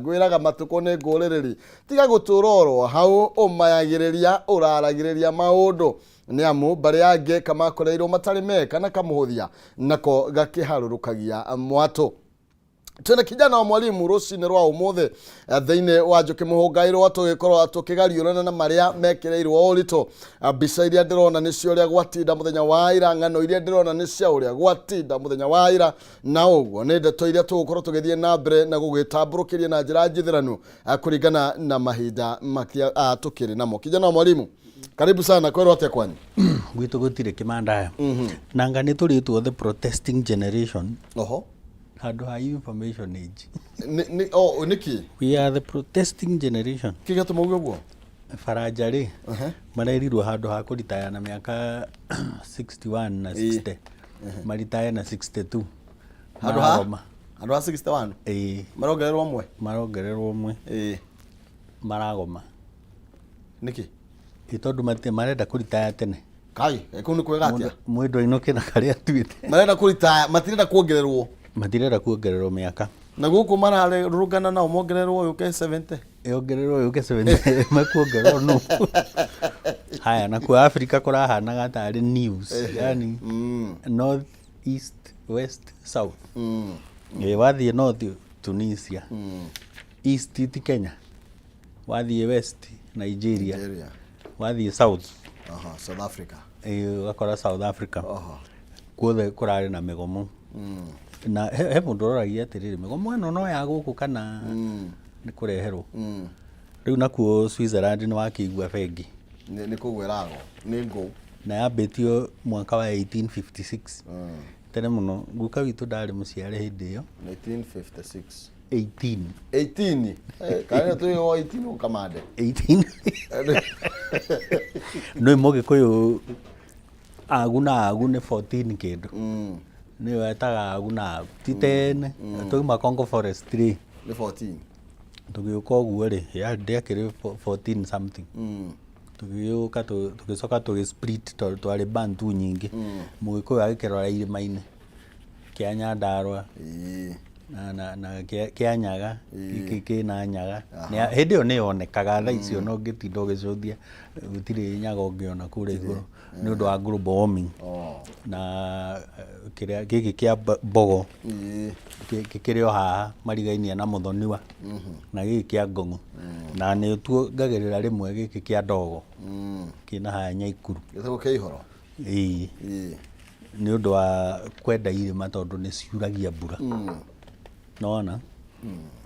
Ngwĩraga matukũ nĩ ngũrĩrĩri tiga gũtũra oro hau ũmayagĩrĩria ũraragĩrĩria maũndũ nĩ amu mbarĩ yangĩ kamakoreirwo matarĩ meka na kamũhũthia nako gakĩharũrũkagia mwatũ. Twĩna kijana wa mwalimu rũcinĩ rwa ũmũthĩ thĩinĩ wa Njũkĩ Mũhũngairwo, tũgĩkorwo tũkĩgariũrana na marĩa mekĩrĩirwo ũritũ. Mbica iria ndĩrona nĩ cia ũrĩa gwatinda mũthenya wa ira, ng'ano iria ndĩrona nĩ cia ũrĩa gwatinda mũthenya wa ira, na ũguo nĩ ndeto iria tũgũkorwo tũgĩthiĩ na mbere na gũgĩtambũrũkĩria na njĩra njithĩranu kũringana na mahinda makia tũkĩrĩ namo. Kijana wa mwalimu, karibu sana. Kwĩrwo atĩa kwanyu? Gwitũ gũtirĩ kĩmandaya. Nanga nĩ tũrĩtwo the protesting generation. Oho. Handũ ha information age. Oh, nĩkĩ? We are the protesting generation. Kĩ gĩatũma uge ũguo? Baranja rĩ, marerirwo handũ ha kũritaya na mĩaka 61 na 60, maritaya na 62. Handũ ha Maragoma. Handũ ha 61. Ĩĩ. Marongererwo mwe. Marongererwo mwe. Maragoma. Nĩkĩ? Ĩ tondũ marenda kũritaya tene. Kai, kũu nĩ kwega atĩa? Mwendwa ainũke na karĩa atuĩte. Marenda kũritaya, matirenda kuongererwo. Matirenda kuongererwo mĩaka. Na gũkũ mararũrũngana nao mongererwo yũke 70. Yongererwo yũke 70, mekuongererwo nũ? Haya, nakuo Africa kũrahanaga tarĩ news, yani north, east, west, south. Ĩ wathiĩ north, Tunisia, east ti Kenya, wathiĩ west, Nigeria, Nigeria. Wathiĩ south, Aha, South Africa. Ĩ, ũgakora South Africa. Kuothe kũrarĩ na mĩgomo. Na he mũndũ ũroragia atĩrĩrĩ, mĩgomo ĩno no ya gũkũ kana nĩ kũreherwo? Rĩu nakuo Switzerland nĩ wakĩigua bengi. Nĩ kũgwa ĩragwa. Nĩ ngũ. Na yambĩtio mwaka wa 1856. Tene mũno, guka witũ ndarĩ mũciare hĩndĩ ĩyo. 1956. 18. 18. Kana twĩ o 18 ũkamande. 18. Nĩ mũgĩkũyũ agu na agu nĩ 14 kĩndũ. Nĩyo etaga agu na agu. Ti tene. Twauma Congo Forest rĩ. Nĩ 14. Tũgĩũka ũguo rĩ, ndĩakĩrĩ 14 something. Tũgĩũka tũgĩcoka tũgĩ split tondũ twarĩ Bantu nyingĩ. Mũgĩkũyũ agĩkĩrora irĩma-inĩ kĩa Nyandarua na kĩa Nyaga, gĩkĩ kĩna Nyaga. Hĩndĩ ĩyo nĩyonekaga, thaa icio no ũngĩtinda ũgĩcũthia gũtirĩ nyaga ũngĩona kũrĩa igũrũ nĩ ũndũ wa global warming. Na kĩrĩa gĩkĩ kĩa Mbogo kĩrĩ o haha marigainie na Mũthoniwa na gĩkĩ kĩa Ngong'o. Na nĩ tuongagĩrĩra rĩmwe gĩkĩ kĩa Ndogo kĩna haha Nyaikuru. Gĩtagwo kĩa Ihoro. Ĩĩ. Nĩ ũndũ wa kwenda irĩma tondũ nĩ ciuragia mbura. Nĩwona?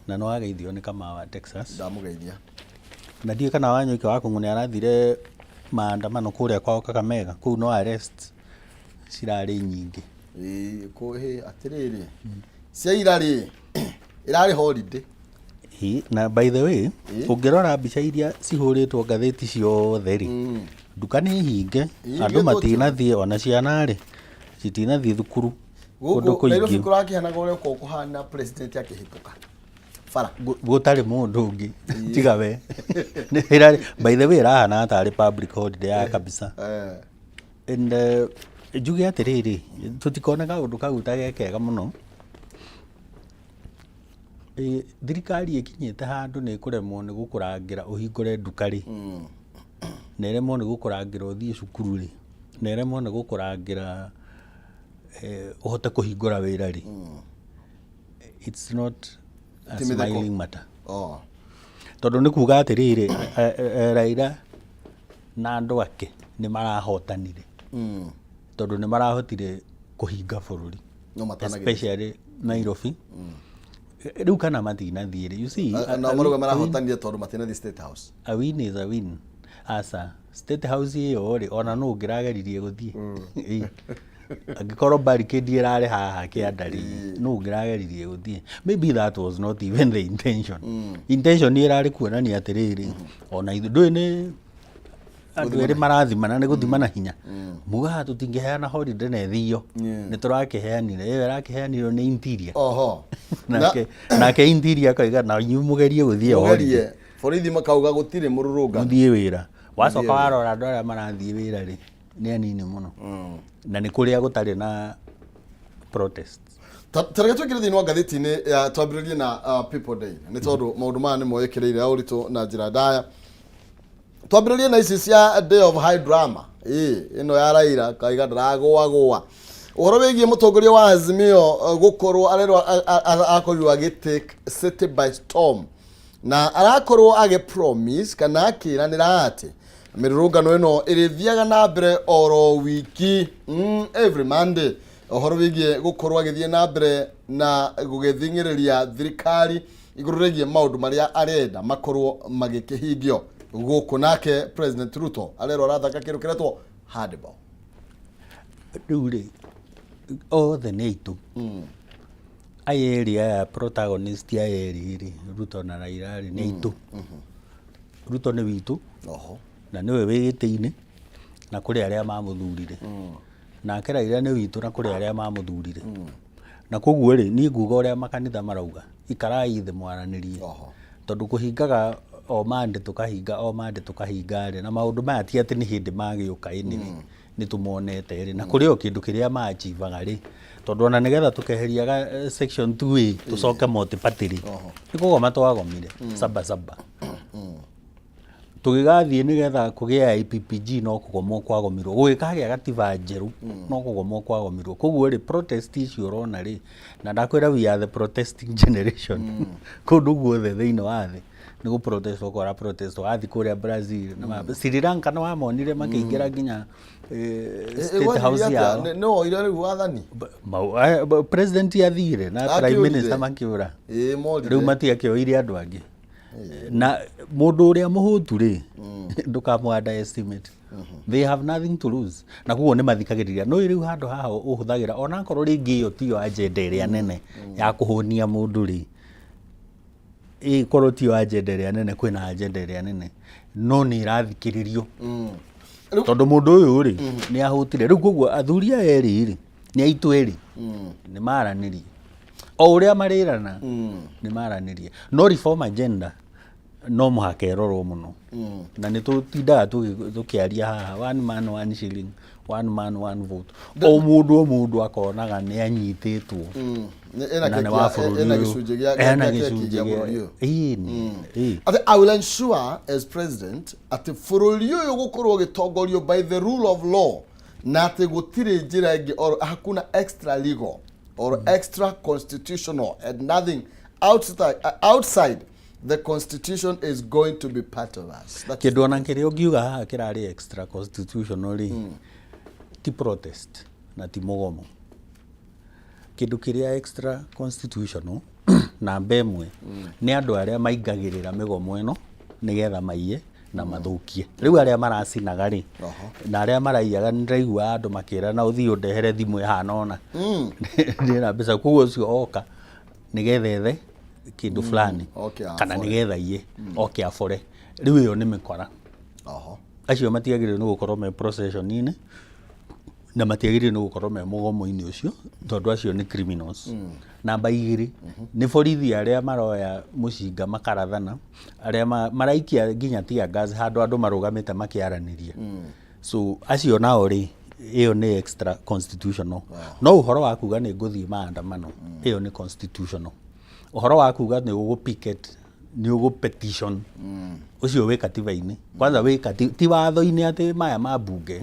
Na nĩ wageithio nĩ Kamau wa Texas. Ndamũgeithia. Na ndiũĩ kana Wanyoike wa Kũng'ũ nĩ arathire maandamano kũrĩa kwao Kakamega, kũu no arrest cirarĩ nyingĩ. Ĩĩ, atĩrĩrĩ, cia ira rĩ, ĩrarĩ holiday. Ĩĩ, na by the way, ũngĩrora mbica iria cihũrĩtwo ngathĩti ciothe rĩ, nduka nĩ hinge, andũ gĩtwo matinathiĩ, ona ciana rĩ, citinathiĩ thukuru kũndũ Gũkũ Nairobi kũingĩ. kũrakĩhanaga ũrĩa gũkoragwo kũhana president akĩhĩtũka bara. Gũtarĩ mũndũ ũngĩ tiga we. By the way, ĩrahana tarĩ public holiday ya kabisa. And njuge atĩrĩrĩ, tũtikone kaũndũ kau ta ge kega mũno. Thirikari ĩkinyĩte handũ nĩ ĩkũremwo nĩ gũkũrangĩra ũhingũre nduka rĩ, na ĩremwo nĩ gũkũrangĩra ũthiĩ cukuru rĩ, na ĩremwo nĩ gũkũrangĩra ũhote kũhingũra wĩra rĩ, it's not a Ti mĩtheko. smiling matter. Oh. Tondũ nĩ kuga atĩrĩrĩ, Raila na andũ ake nĩ marahotanire. Tondũ nĩ marahotire kũhinga bũrũri. No matanagĩthiĩ. Especially Nairobi. Rĩu kana matinathiĩ rĩ, you see, Na marauga marahotanire tondũ matinathiĩ State House. A win is a win. Aca, State House ĩyo rĩ, ona nũ ũngĩrageririe gũthiĩ? Ĩĩ. Angĩkorwo barricade ĩrarĩ haha kĩanda rĩ, nũ ũngĩrageririe gũthiĩ? Maybe that was not even the intention. Intention ĩrarĩ kuonania atĩrĩrĩ, ona ithuĩ ndũĩ nĩ andũ erĩ marathimana nĩ gũthimana hinya. Mugaga tũtingĩheana holiday na ĩthio. Nĩ tũrakĩheanire, ĩyo ĩrakĩheanirwo nĩ interior. Oho. Nake interior akauga na inyuĩ mũgerie gũthiĩ holiday. Mũgerie. Borithi makauga gũtirĩ mũrũrũngano. Mũthiĩ wĩra. Wacoka warora andũ arĩa marathiĩ wĩra rĩ, nĩ anini mũno. Na nĩ kũrĩa gũtarĩ na protest. Tareke twĩkĩre thĩinĩ wa ngathĩti-inĩ ya twambĩrĩrie na People Daily, nĩ tondũ maũndũ maya nĩ moĩkĩrĩire ya ũritũ na njĩra ndaya. Twambĩrĩrie na ici cia day of high drama. Ĩĩ, ĩno ya Raila kaiga ndaragũagũa. Ũhoro wĩgiĩ mũtongoria wa Azimio gũkorwo arerwo akorirwo agĩ take city by storm na arakorwo agĩ promise kana akĩranĩra atĩ mĩrũrũngano ĩno ĩrĩthiaga na mbere oro wiki, every Monday. Ũhoro wĩgiĩ gũkorwo agĩthiĩ na mbere na gũgĩthing'ĩrĩria thirikari igũrũ rĩgiĩ maũndũ marĩa arenda makorwo magĩkĩhingio gũkũ. Nake President Ruto arerwo arathaka kĩndũ kĩretwo hardball. Rĩu rĩ, othe nĩ aitũ. Aya erĩ aya protagonist aya erĩ rĩ, Ruto na Raila rĩ, nĩ aitũ. Ruto nĩ witũ. Na nĩwe wĩ gĩtĩ-inĩ na kũrĩ arĩa mamũthurire. Nake Raila nĩ witũ na kũrĩ arĩa mamũthurire. Na koguo rĩ, niĩ nguga ũrĩa makanitha marauga, ikarai thĩ mwaranĩrie. Tondũ kũhingaga o Monday tũkahinga, o Monday tũkahinga rĩ, na maũndũ maya ti atĩ nĩ hĩndĩ magĩũka ĩnĩ nĩ tũmonete rĩ, na kũrĩ o kĩndũ kĩrĩa ma-achievaga rĩ, tondũ ona nĩgetha tũkeheria section 2A tũcoke multi-party rĩ, nĩ kũgoma twagomire saba saba. Tũgĩgathiĩ nĩgetha kũgĩe IPPG no kũgomwo kwagomirwo, gũgĩkagĩa gatiba njerũ no kũgomwo kwagomirwo. Koguo rĩ, protest icio ũrona rĩ, na ndakwĩra we are the protesting generation. Kũndũ guothe thĩinĩ wa thĩ nĩ gũ protest ũkora protest, wathiĩ kũrĩa Brazil na Sri Lanka nĩ wamonire makĩingĩra nginya State House yao. Nĩ woire rĩu wathani? President athire na prime Akĩũrire. Minister makĩũra. Ĩĩ, morire. Rĩu matiakĩoire andũ angĩ. Na mũndũ ũrĩa mũhũtu rĩ, ndũkamũ underestimate. They have nothing to lose. Na koguo nĩ mathikagĩrĩria. No rĩu handũ haha ũhũthagĩra onakorwo rĩngĩ ĩyo tiyo agenda ĩrĩa nene ya kũhũnia mũndũ rĩ, ĩkorwo tiyo agenda ĩrĩa nene, kwĩna agenda ĩrĩa nene, no nĩ ĩrathikĩrĩrio. Tondũ mũndũ ũyũ rĩ, nĩ ahũtire. Rĩu koguo athuri aya erĩ rĩ, nĩ aitũ erĩ, nĩ maranĩrie. O ũrĩa marĩrana, nĩ maranĩrie. No reform agenda no mũhaka ĩrorwo mũno. Na nĩ tũtindaga tũkĩaria haha, one man one shilling, one man one vote. O mũndũ o mũndũ akonaga nĩ anyitĩtwo. Ena Na nĩ wa bũrũri ena ũyũ. gĩcunjĩ gĩa Ena gĩa keki gĩcunjĩ gĩa gĩa bũrũri ũyũ. Ĩĩ, ĩĩ. Atĩ I will ensure as president atĩ bũrũri ũyũ gũkorwo ũgĩtongorio by the rule of law, na atĩ gũtirĩ njĩra ĩngĩ or hakuna extra legal or extra constitutional and nothing outside the constitution is going to be part of us. That's Kĩndũ ona kĩrĩa ũngiuga haha kĩrarĩ extra constitutional rĩ, ti protest na ti mũgomo. Kĩndũ kĩrĩa extra constitutional namba ĩmwe nĩ andũ arĩa maingagĩrĩra mĩgomo ĩno nĩgetha maiye na mathũkie. Rĩu arĩa maracinaga rĩ, na arĩa maraiyaga, nĩ ndĩraigua andũ makĩrana ũthiĩ ũndehere thimũ ĩhana ũna ndĩna mbeca. Koguo ũcio oka nĩgetha ethe kĩndũ fulani oke kana abore. nĩgetha iye oke abore. Rĩu ĩyo nĩ mĩkora. Acio matiagĩrĩirwo nĩ gũkorwo me procession-inĩ na matiagĩrĩirwo nĩ gũkorwo me mũgomo-inĩ ũcio, tondũ acio nĩ criminals. Namba igĩrĩ nĩ borithi arĩa maroya mũcinga makarathana, arĩa maraikia nginya tear gas handũ andũ marũgamĩte makĩaranĩria. So acio nao rĩ, ĩyo nĩ extra constitutional. No ũhoro wa kuga nĩ ngũthiĩ maandamano, ĩyo nĩ constitutional. Ũhoro wa kuga nĩ ũgũ picket, nĩ ũgũ petition, ũcio wĩ katiba-inĩ. Kwanza wĩ ti watho-inĩ atĩ maya ma mbunge,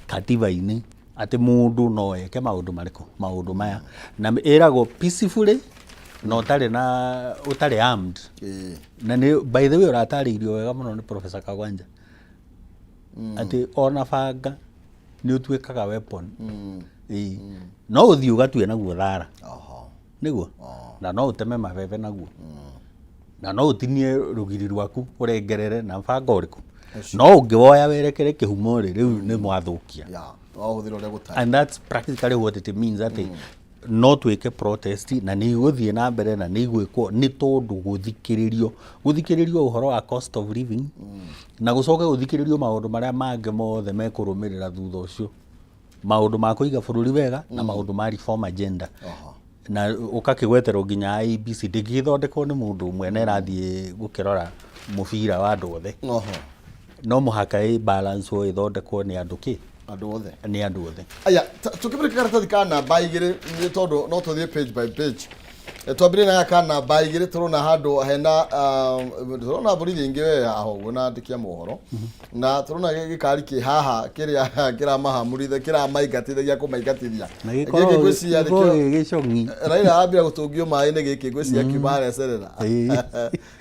katiba-inĩ atĩ mũndũ no eke maũndũ marĩkũ, maũndũ maya. Na ĩragwo peacefully na ũtarĩ na ũtarĩ armed. Na nĩ by the way ũratarĩirio wega mũno nĩ Professor Kagwanja atĩ ona banga nĩ ũtuĩkaga weapon. Ĩĩ. No ũthiĩ ũgatue naguo thara. Nĩguo? Na no ũteme mabebe naguo. Na no ũtinie rũgiri rwaku ũrengerere na banga ũrĩkũ. No ũngĩwoya werekere kĩhumo rĩ, rĩu nĩ mwathũkia. Yeah, wahũthĩra ũrĩa gũtarĩ. And that's practically what it means, atĩ no twĩke protest na nĩ igũthiĩ na mbere na nĩ igwĩkwo, nĩ tondũ gũthikĩrĩrio ũhoro wa cost of living na gũcoke gũthikĩrĩrio maũndũ marĩa mangĩ mothe mekũrũmĩrĩra thutha ũcio, maũndũ ma kũiga bũrũri wega na maũndũ ma reform agenda. Na ũkakĩgweterwo nginya IEBC ndĩngĩgĩthondekwo nĩ mũndũ ũmwe na ĩrathiĩ gũkĩrora mũbira wa andũ othe. No mũhaka ĩ balance ĩthondekwo nĩ andũ kĩ. Andũ othe. Nĩ andũ othe. Aya, tũkĩmũrĩka karatathi ka namba 2, nĩ tondũ no tũthiĩ page by page. Twambĩrĩrie na gaka ka namba 2. Tũrona handũ hena tũrona mbũri nyingĩ we haha ũguo na andĩki a mohoro, na tũrona gĩkari kĩ haha kĩrĩa kĩramahamũritha, kĩramaingatithagia, kũmaingatithia. Na Gĩkĩ gĩkoragwo ngwĩciria gĩkoragwo nĩkĩo gĩ gĩcong'i. Raila ambira gũtũngio maĩ-inĩ, gĩkĩ ngwĩciria kiuma harĩa Serena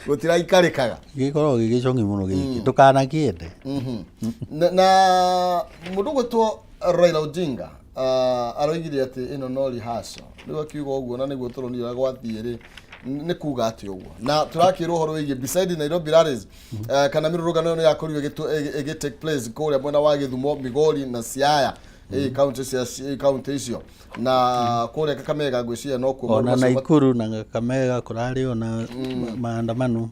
gũtiraikarĩkaga. Gĩkoragwo gĩ gĩcong'i mũno gĩkĩ, ndũkanakĩende. Na mũndũ gwĩtwo Raila Odinga aroigire atĩ ĩno no rehearsal. Rĩu akiuga ũguo na nĩguo tũronire ũrĩa gwathiĩ rĩ, nĩ kuga atĩ ũguo na tũrakĩrwo ũhoro wĩgiĩ beside Nairobi rallies, kana mĩrũrũngano ĩno yakorirwo ĩgĩ take place kũrĩa mwena wa Gĩthumo, Migori na Siaya, kaunti cia kaunti icio, na kũrĩa Kakamega ngwĩciria no kuo maũndũ ona macio. Naikuru na Kakamega kũrarĩ ona maandamano.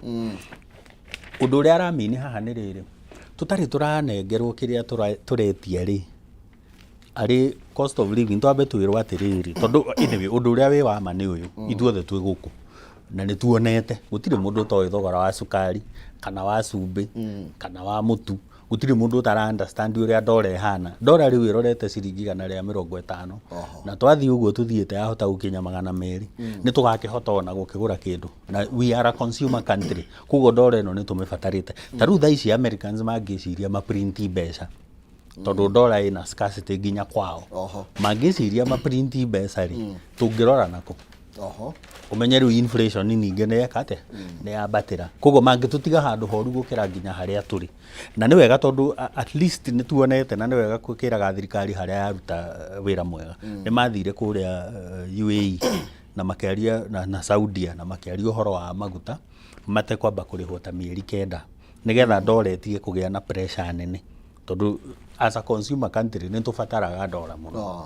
Ũndũ ũrĩa aramini haha nĩ rĩrĩ, tũtarĩ tũranengerwo kĩrĩa tũretia rĩ, arĩ cost of living, twambe twĩrwo atĩrĩrĩ, tondũ anyway ũndũ ũrĩa wĩ wa ma nĩ ũyũ, ithuothe twĩ gũkũ na nĩ tuonete gũtirĩ mũndũ ũtoĩ thogora wa cukari kana wa cumbĩ kana wa mũtu. Gũtirĩ mũndũ ũtara understand ũrĩa ndora ĩhana. Ndora rĩu ĩrorete ciringi 150, na twathiĩ ũguo tũthiĩte yahota gũkinya 200. Nĩ tũgakĩhota ona gũkĩgũra kĩndũ? Na we are a consumer country, koguo ndora ĩno nĩ tũmĩbatarĩte. Ta rĩu thaa ici Americans mangĩciria maprinti mbeca, tondũ ndora ĩna scarcity nginya kwao, mangĩciria maprinti mbeca rĩ, tũngĩrora nako ũmenye rĩu inflation ningĩ nĩ yeka atĩa, nĩ yambatĩra. Koguo mangĩtũtiga handũ horu gũkĩra nginya harĩa tũrĩ. Na nĩ wega tondũ at least nĩ tuonete, na nĩ wega kwĩraga thirikari harĩa yaruta wĩra mwega. Nĩ mathire kũrĩa UAE na makĩaria na Saudia, na makĩaria ũhoro wa maguta matekwamba kũrĩhwo ta mĩeri 9, nĩgetha ndora ĩtige kũgĩa na pressure nene, tondũ as a consumer country nĩ tũbataraga ndora mũno.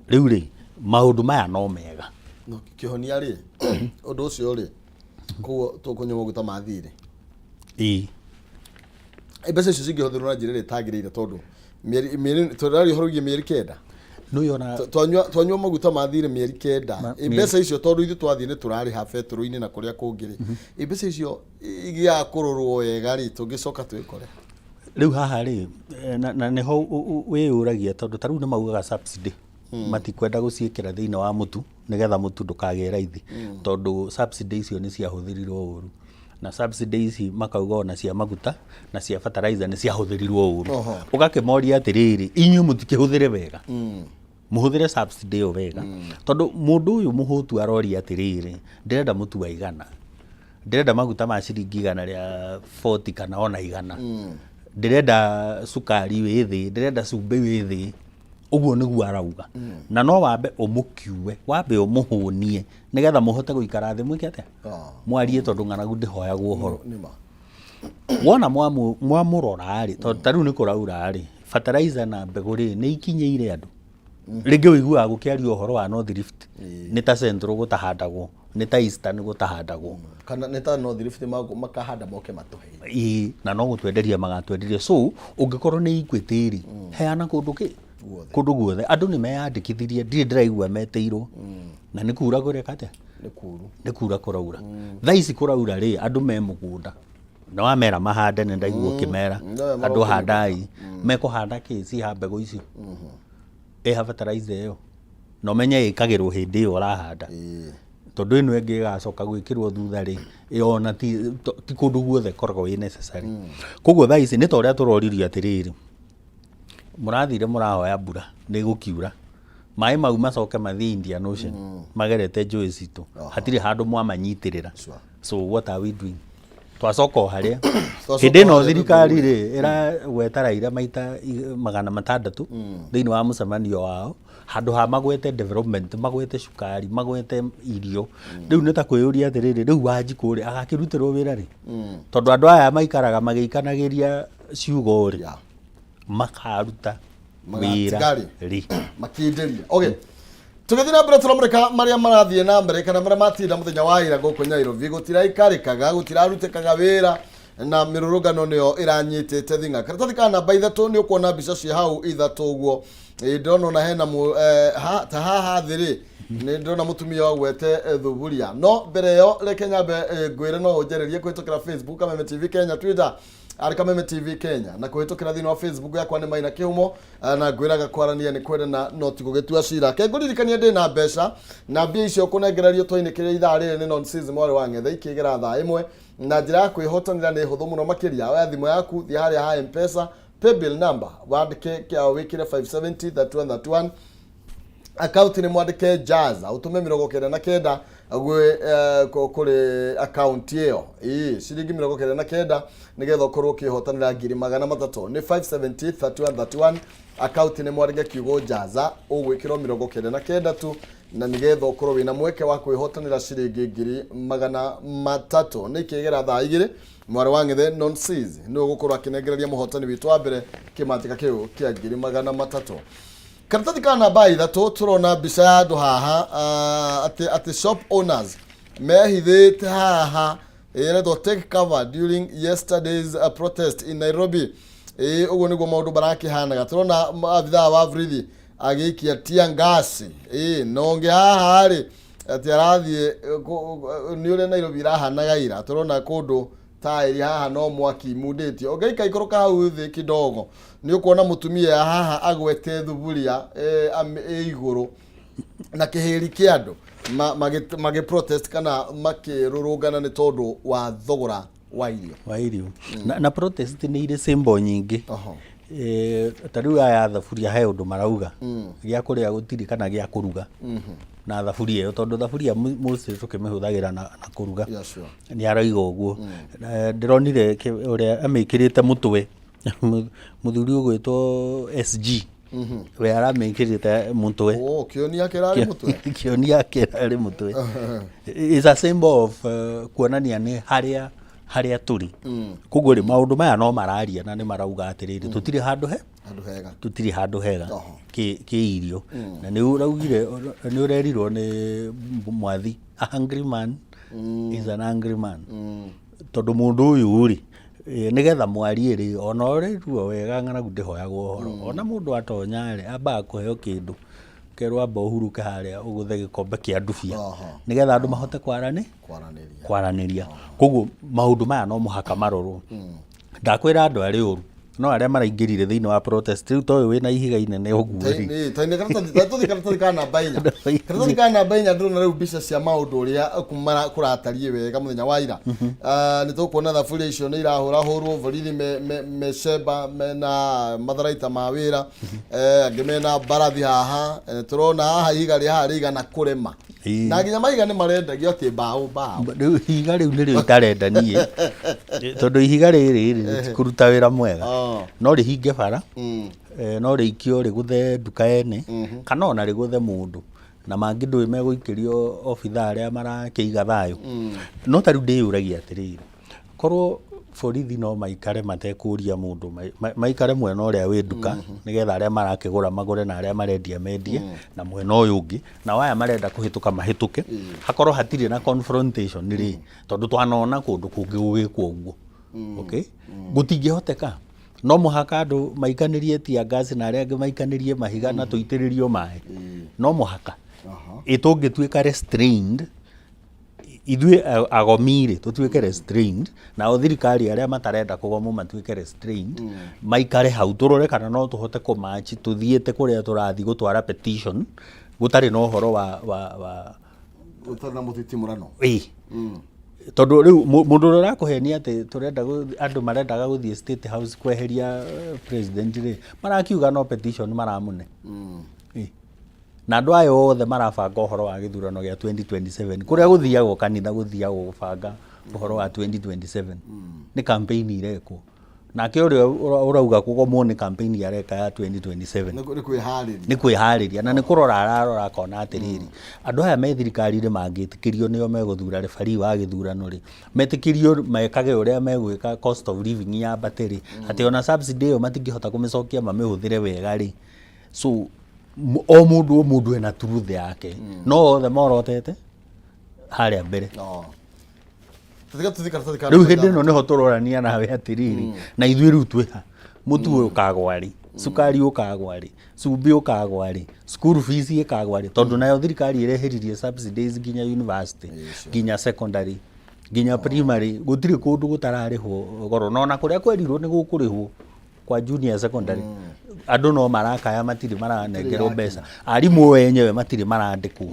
Rĩu rĩ, maũndũ maya no mega. No kĩhonia rĩ, ũndũ ũcio rĩ, koguo tũkũnyua maguta ma thirĩ? Ĩĩ. Mbeca icio cingĩhũthĩrwo na njĩra ĩrĩa ĩtagĩrĩire, tondũ mĩeri tũraria ũhoro wĩgiĩ mĩeri 9. Nĩũyona. Twanyua maguta ma thirĩ mĩeri 9, mbeca icio, tondũ ithuĩ twathiĩ nĩ tũrarĩha betũrũ-inĩ na kũrĩa kũngĩ rĩ, mbeca icio igĩaga kũrorwo wega rĩ, tũngĩcoka twĩkore Rĩu haha rĩ, na nĩho wĩyũragia, tondũ ta rĩu nĩ maugaga subsidy matikwenda gũciĩkĩra thĩinĩ wa mũtu nĩgetha mũtu ndũkagĩe raithi, tondũ subsidy icio nĩ ciahũthĩrirwo ũru. Na subsidy ici makauga ona cia maguta na cia fertilizer nĩ ciahũthĩrirwo ũru. Ũgakĩmoria atĩrĩrĩ, inyuĩ mũtikĩhũthĩre wega, mũhũthĩre subsidy ĩyo wega, tondũ mũndũ ũyũ mũhũtu aroria atĩrĩrĩ, ndĩrenda mũtu wa 100, ndĩrenda maguta ma ciringi 140 kana ona 100, ndĩrenda cukari wĩ thĩ, ndĩrenda cumbĩ wĩ thĩ. Ũguo nĩguo arauga. Na no wambe ũmũkiue, wambe ũmũhũnie, nĩgetha mũhote gũikara thĩ mwĩke atĩa? Mwarie, tondũ ng'aragu ndĩhoyagwo ũhoro. Nĩma. Wona mwamũrora rĩ, tondũ ta rĩu nĩ kũraura rĩ, fertilizer na mbegũ rĩ, nĩ ikinyĩire andũ? Rĩngĩ ũiguaga gũkĩario ũhoro wa North Rift, nĩ ta Central gũtahandagwo, nĩ ta Eastern gũtahandagwo. Kana nĩ ta North Rift makahanda moke matũhe. Ĩĩ, na no gũtwenderia magatwenderia. So ũngĩkorwo nĩ Equity rĩ, heana kũndũ kĩ Guothe. Kũndũ guothe. Andũ nĩ meyandĩkithirie, ndirĩ ndĩraigua metĩirwo. Na nĩ kura kũreka atĩa? Nĩ kuru. Nĩ kura kũraura thaa ici. Kũraura rĩ, andũ me mũgũnda na wamera mahande, nĩ ndaigua ũkĩmera No, andũ handai, mekũhanda kĩ? Ciha mbegũ icio, ĩha fertilizer ĩyo, na ũmenye ĩkagĩrwo hĩndĩ ĩyo ũrahanda, tondũ ĩno ĩngĩ ĩgacoka gwĩkĩrwo thutha rĩ, ĩyo ona ti kũndũ guothe ĩkoragwo ĩ necessary. Koguo thaa ici nĩ ta ũrĩa tũroririo atĩrĩrĩ, mũrathire mũrahoya mbura, nĩ ĩgũkiura, maĩ mau macoke mathiĩ Indian Ocean magerete njũĩ citũ, hatirĩ handũ mwamanyitĩrĩra. So what are we doing? Twacoka o harĩa Twacoka hĩndĩ ĩno o harĩa. Thirikari rĩ, ĩragweta Raila maita 600 thĩinĩ wa mũcemanio wao, handũ ha magwete development, magwete cukari, magwete irio. Rĩu nĩ ta kwĩyũria atĩrĩrĩ, rĩu Wanjikũ rĩ, agakĩrutĩrwo wĩra rĩ? Tondũ andũ aya maikaraga magĩikanagĩria ciugo rĩ, makaruta wĩra Magatiga rĩ? Rĩ? Makĩenderia. Okay, tũgĩthiĩ na mbere, tũramũrĩka marĩa marathiĩ na mbere kana marĩa matinda mũthenya wa ira gũkũ Nairobi. Gũtiraikarĩkaga, gũtirarutĩkaga wĩra, na mĩrũrũngano nĩyo ĩranyitĩte thing'a. Karatathi ka namba 3, nĩ ũkuona mbica ciĩ hau ithatũ ũguo. Ĩ, ndĩrona ona hena ta haha thĩ rĩ, Nĩ ndĩrona mũtumia ũgwete thuburia, no mbere ĩyo reke nyambe ngwĩre no ũnjarĩrie kũhĩtũkĩra Facebook Kameme TV Kenya, Twitter arĩ Kameme TV Kenya, na kũhĩtũkĩra thĩinĩ wa Facebook yakwa nĩ Maina Kĩhumo. Na ngwĩraga kwarania nĩ kwendana no ti gũgĩtua cira. Ke ngũririkanie ndĩ na mbeca, na mbia icio kũnengererio twainĩkĩrĩa ithaa rĩrĩ nĩ nonsense mwarĩ wa ng'ethe ikĩgera thaa 1, na njĩra ya kwĩhotanĩra nĩ hũthũ mũno makĩria. Oya thimũ yaku, thiĩ harĩa ha M-Pesa, paybill number wandĩke wĩkĩre 570 31 31, akaunti nĩ mwandĩke Jaza, ũtũme 99 gwĩ kũrĩ akaunti ĩyo, ĩĩ, ciringi 99, nĩgetha ũkorwo ũkĩhotanĩra 300,000. Nĩ 570 31 31, akaunti nĩ mwandĩke kiugo Jaza, ũgwĩkĩrwo 99 tu, na nĩgetha ũkorwo wĩna mweke wa kwĩhotanĩra ciringi 300,000. Nĩ ikĩgera thaa 2, mwarĩ wa ng'ethe nonsis nĩwe ũgũkorwo akĩnengereria mũhotani witũ wa mbere kĩmanjĩka kĩu kĩa 300,000. Karatathi ka namba 3, tũrona mbica ya andũ haha, atĩ shop owners mehithĩte haha, ĩretwo "Take cover during yesterday's protest in Nairobi". Ĩĩ, ũguo nĩguo maũndũ marakĩhanaga. Tũrona abithaa wa borithi agĩikia tear gas. Ĩĩ, na ũngĩ haha rĩ, atĩ arathiĩ nĩ ũrĩa Nairobi irahanaga ira. Tũrona kũndũ taĩri haha no mwaki mundĩtio. Ũngĩika ikũrũka hau thĩ kidogo, nĩ ũkuona mũtumia haha agwete thuburia ĩ igũrũ na kĩhĩri kĩa andũ magĩ protest kana makĩrũrũngana nĩ tondũ wa thogora wa irio. Wa irio. Na protest nĩ irĩ symbol nyingĩ. Ta rĩu aya thaburia, he ũndũ marauga, gĩa kũrĩa gũtirĩ kana gĩa kũruga na thaburia ĩyo, tondũ thaburia mostly tũkĩmĩhũthagĩra na kũruga. Nĩ arauga ũguo. Ndĩronire ũrĩa amĩkĩrĩte mũtwe, mũthuri ũgwĩtwo SG, we aramĩkĩrĩte mũtwe. Oh, kĩonia kĩrarĩ mũtwe. Kĩonia kĩrarĩ mũtwe is a symbol of kuonania nĩ harĩa tũrĩ. Koguo rĩ, maũndũ maya no mararia na nĩ marauga atĩrĩrĩ, tũtirĩ handũ he handũ hega. Tũtirĩ handũ hega kĩ irio, na nĩ ũraugire, nĩ ũrerirwo nĩ mwathi, "A hungry man is an angry man", tondũ mũndũ ũyũ rĩ, nĩgetha mwarie rĩ, ona ũrĩrwo wega, ng'aragu ndĩhoyagwo ũhoro. Ona mũndũ atonya rĩ, ambaga kũheo kĩndũ, kerwo amba ũhurũke harĩa, ũgũthe gĩkombe kĩa ndubia, nĩgetha andũ mahote kwaranĩria. Kwaranĩria. Koguo maũndũ maya no mũhaka marorwo. Ndakwĩra andũ arĩ ũru, no arĩa maraingĩrire thĩinĩ wa protest rĩu, ta ũyũ wĩna ihiga inene ũguo rĩ. Taine karatathi, tũthiĩ karatathi ka namba 4. Karatathi ka namba 4, ndĩrona rĩu mbica cia maũndũ ũrĩa kũratariĩ wega mũthenya wa ira. Nĩ tũkuona thaburia icio nĩ irahũrahũrwo, borithi mecemba mena matharaita ma wĩra, angĩ mena mbarathi haha. Tũrona haha ihiga rĩ haha rĩigana kũrema, na nginya mahiga nĩ marendagio atĩ mbaũ mbaũ. Rĩu ihiga rĩu nĩrĩo itarenda niĩ, tondũ ihiga rĩrĩ rĩ rĩtikũruta wĩra mwega. No rĩhinge bara, no rĩikio rĩgũthe nduka ene, kana ona rĩgũthe mũndũ, na mangĩ ndũĩ megũikĩrio obitha arĩa marakĩiga thayũ. No ta rĩu ndĩyũragia atĩrĩrĩ, korwo borithi no maikare matekũria mũndũ, maikare mwena ũrĩa wĩ nduka, nĩgetha arĩa marakĩgũra magũre na arĩa marendia mendie, na mwena ũyũ ũngĩ nao aya marenda kũhĩtũka mahĩtũke, hakorwo hatirĩ na confrontation rĩ, tondũ twanona kũndũ kũngĩ gũgĩkwo ũguo, okay, gũtingĩhoteka. No mũhaka andũ maikanĩrie tear gas na arĩa angĩ maikanĩrie mahiga na tũitĩrĩrio maĩ, no mũhaka. Ĩ tũngĩtuĩka restrained ithuĩ agomi rĩ, tũtuĩke restrained, nao thirikari arĩa matarenda kũgomwo matuĩke restrained, maikare hau, tũrore kana no tũhote kũmachi tũthiĩte kũrĩa tũrathiĩ gũtwara petition gũtarĩ na ũhoro wa ũtarĩ na mũtitimũrano. Ĩĩ, tondũ rĩu mũndũ ũrĩa ũrakũhenia atĩ tũrenda andũ marendaga gũthiĩ State House kweheria president rĩ, marakiuga no petition maramũne. Ĩĩ. Na andũ aya othe marabanga ũhoro wa gĩthurano gĩa 2027. Kũrĩa gũthiagwo kanitha, gũthiagwo gũbanga ũhoro wa 2027, nĩ campaign irekwo. Nake ũrĩa ũrauga kũgomwo nĩ campaign areka ya 2027. Nĩ kwĩharĩria. Nĩ kwĩharĩria na nĩ kũrora ararora akona atĩrĩrĩ, andũ aya me thirikari-inĩ mangĩtĩkĩrio nĩo megũthura referee wa gĩthurano rĩ, metĩkĩrio mekage ũrĩa megwĩka, cost of living yambate rĩ, atĩ ona subsidy ĩyo matingĩhota kũmĩcokia mamĩhũthĩre wega rĩ. So o mũndũ o mũndũ ena truth yake, no othe morotete harĩa mbere. No. Tũtiga tũthiĩ karatathi ka Rĩu namba hĩndĩ ĩno 6. Nĩho tũrorania nawe atĩrĩrĩ, na ithuĩ rĩu twĩha mũtu ũyũ ũkagwa rĩ? Cukari ũkagwa rĩ, cumbĩ ũkagwa rĩ, school fees ĩkagwa rĩ, tondũ nayo thirikari ĩreheririe subsidies nginya university, nginya secondary, nginya primary. Gũtirĩ kũndũ gũtararĩhwo goro, na ona kũrĩa kwerirwo nĩ gũkũrĩhwo kwa junior secondary, andũ no marakaya matirĩ maranengerwo mbeca, arimũ enyewe matirĩ marandĩkwo.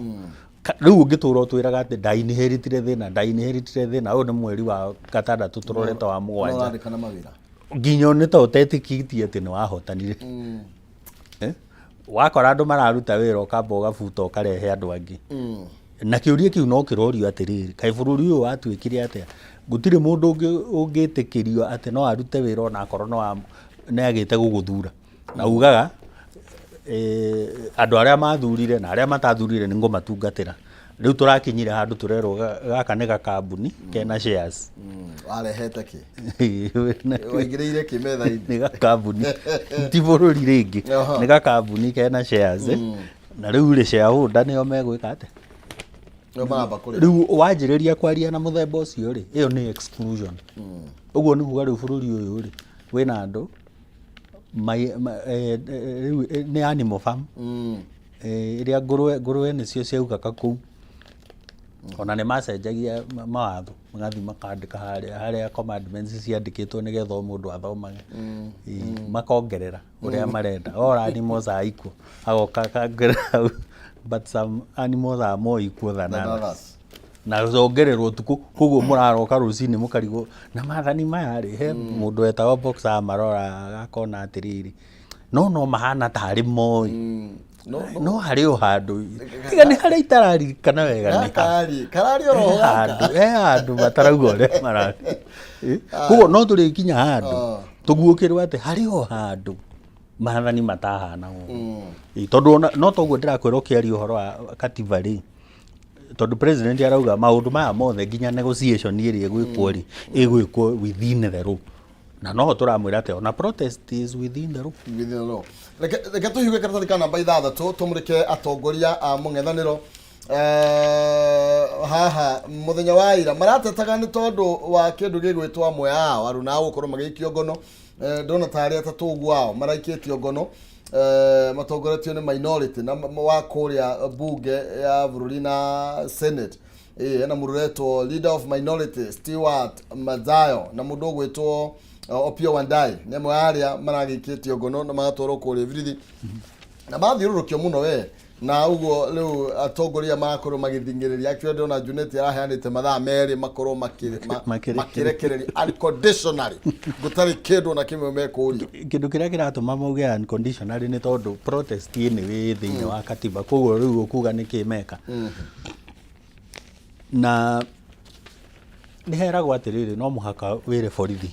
Rĩu ũngĩtũra ũtwĩraga atĩ ndainheritire thĩna, ndainheritire thĩna, ũyũ nĩ mweri wa gatandatũ tũrorete wa No mũgwanja. ũrandĩkana mawĩra. Nginya nĩ ta ũtetĩkĩtie atĩ nĩ wahotanire. Eh? Wakora andũ mararuta wĩra, ũkamba ũgabuta ũkarehe andũ angĩ. Na kĩũria kĩu no kĩrorio atĩrĩrĩ, kaĩ bũrũri ũyũ watuĩkire atĩa? Gũtirĩ mũndũ ũngĩtĩkĩrio atĩ no arute wĩra ona akorwo no nĩ agĩte gũgũthura, na ugaga andũ arĩa mathurire na arĩa matathurire nĩ ngũmatungatĩra. Rĩu tũrakinyire handũ tũrerwo gaka nĩ gakambuni kena shares. Warehete kĩ? Waigĩrĩire kĩ metha-inĩ? Nĩ gakambuni, ti bũrũri rĩngĩ. Nĩ gakambuni kena shares, na rĩu rĩ, shareholder nĩo megwĩka atĩa? Nĩo maramba kũrĩha. Rĩu wanjĩrĩria kwaria na mũthemba ũcio rĩ, ĩyo nĩ exclusion. Ũguo nĩ kuga rĩu bũrũri ũyũ rĩ, wĩna andũ rĩu nĩ animal farm. Ĩrĩa ngũrwe nĩcio ciaugaga kũu. Ona nĩ macenjagia mawatho, magathiĩ makandĩka harĩa harĩa commandments ciandĩkĩtwo nĩgetha o mũndũ athomage. Ĩĩ, makongerera ũrĩa marenda. All animals are equal, agoka akongerera hau, but some animals are more equal than Than others. others. Na zongererwo ũtukũ, koguo mũraroka rũcinĩ mũkarigwo na mathani maya rĩ. He mũndũ wetagwo Boxer amarora agakona atĩrĩrĩ, no mahana tarĩ moĩ. No, no. No harĩ o handũ, tiga nĩ harĩa itararirikana wega nĩ ha. Karari, karari oro He gaka. handũ, he handũ matarauga ũrĩa marari. Koguo no tũrĩkinya handũ tũguũkĩrwo atĩ harĩ o handũ maathani matahana ũguo. Ĩ, tondũ ona no toguo ndĩrakwĩra ũkĩaria ũhoro wa katiba rĩ, tondũ president arauga maũndũ maya mothe nginya negotiation ĩrĩa ĩgwĩkwo rĩ, ĩgwĩkwo within the law, na noho tũramwĩra atĩ ona protest is within the law. Within the law. Reke tũhiũke karatathi ka namba 6, tũmũrĩke atongoria a mũng'ethanĩro. Haha mũthenya wa ira maratetaga nĩ tondũ wa kĩndũ gĩgwĩtwo amwe ao aruna ao gũkorwo magĩikio ngono. Ndona tarĩ atatũ ũguo ao maraikĩtio ngono, matongoretio nĩ minority na wa kũrĩa bunge ya bũrũri na senate. Hena mũndũ ũretwo leader of minority Stewart Madzayo na mũndũ ũgwĩtwo Opiyo Wandayi, nĩ amwe a arĩa maragĩikĩtio ngono na magatwarwo kũrĩa birithi na mathiũrũrũkio mũno we. Na ũguo rĩu atongoria marakorwo magĩthing'ĩrĩria. Actually, ndĩrona Junet araheanĩte mathaa 2 makorwo makĩrekereria unconditionally, gũtarĩ kĩndũ ona kĩmwe mekũrio. Kĩndũ kĩrĩa kĩratũma mauge unconditionally nĩ tondũ protest nĩ wĩ thĩinĩ wa katiba, koguo rĩu ũkuga nĩkĩ meka. Na nĩ heragwo atĩrĩrĩ, no mũhaka wĩre borithi.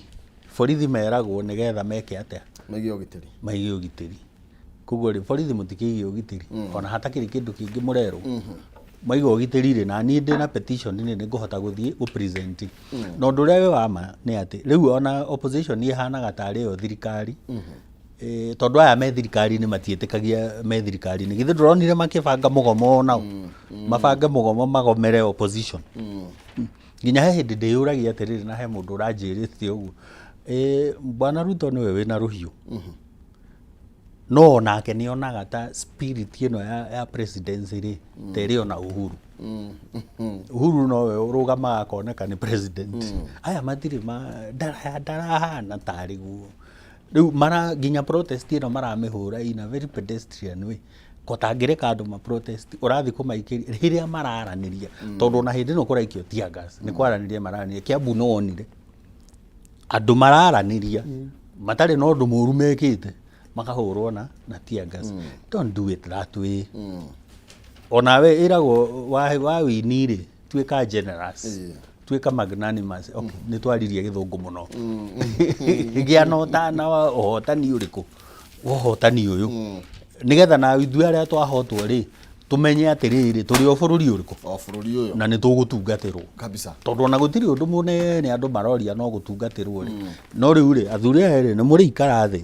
Borithi meragwo nĩgetha meke atĩa? Maige ũgitĩri. Maige ũgitĩri. Koguo rĩ, borithi mũtikĩige ũgitĩri ona hatakĩrĩ kĩndũ kĩngĩ mũrerwo. Maiga ũgitĩri rĩ, na niĩ ndĩna petition rĩ, nĩ ngũhota gũthiĩ gũ present. Na ũndũ ũrĩa wĩ wa ma nĩ atĩ rĩu ona opposition ĩhanaga tarĩ yo thirikari. Tondũ aya me thirikari-inĩ matiĩtĩkagia me thirikari-inĩ. Githĩ ndũronire makĩbanga mũgomo nao? Mabange mũgomo magomere opposition. Nginya he hĩndĩ ndĩyũragia atĩrĩrĩ, na he mũndũ ũranjĩrĩte ũguo. Bwana Ruto nĩwe wĩna rũhiũ. No onake nĩ onaga ta spirit ĩno ya presidency rĩ, ta ĩrĩ ona Uhuru. Uhuru nowe ũrũgamaga akoneka nĩ president. Aya matirĩ ma ndarahana tarĩ guo. Rĩu mara nginya protest ĩno maramĩhũra in a very pedestrian way. Ko tangĩreka andũ ma protest, ũrathiĩ kũmaikĩria rĩrĩa mararanĩria, tondũ ona hĩndĩ ĩno kũraikio tear gas nĩ kwaranĩria mararanĩria. Kiambu nĩ wonire andũ mararanĩria matarĩ na ũndũ mũru mekĩte, makahũrwo na tear gas. Don't do it that way. Onawe ĩragwo wa wini rĩ, tuĩka generous, tuĩka magnanimous. Okay, nĩ twaririe gĩthũngũ mũno. Gĩa na ũtana wa ũhotani ũrĩkũ, wa ũhotani ũyũ, nĩgetha na ithuĩ arĩa twahotwo rĩ, tũmenye atĩrĩrĩ, tũrĩ o bũrũri ũrĩkũ? O bũrũri ũyũ. Na nĩ tũgũtungatĩrwo. Kabisa. Tondũ ona gũtirĩ ũndũ mũnene andũ maroria no gũtungatĩrwo rĩ. No rĩu rĩ, athuri aya rĩ, nĩ mũrĩikara thĩ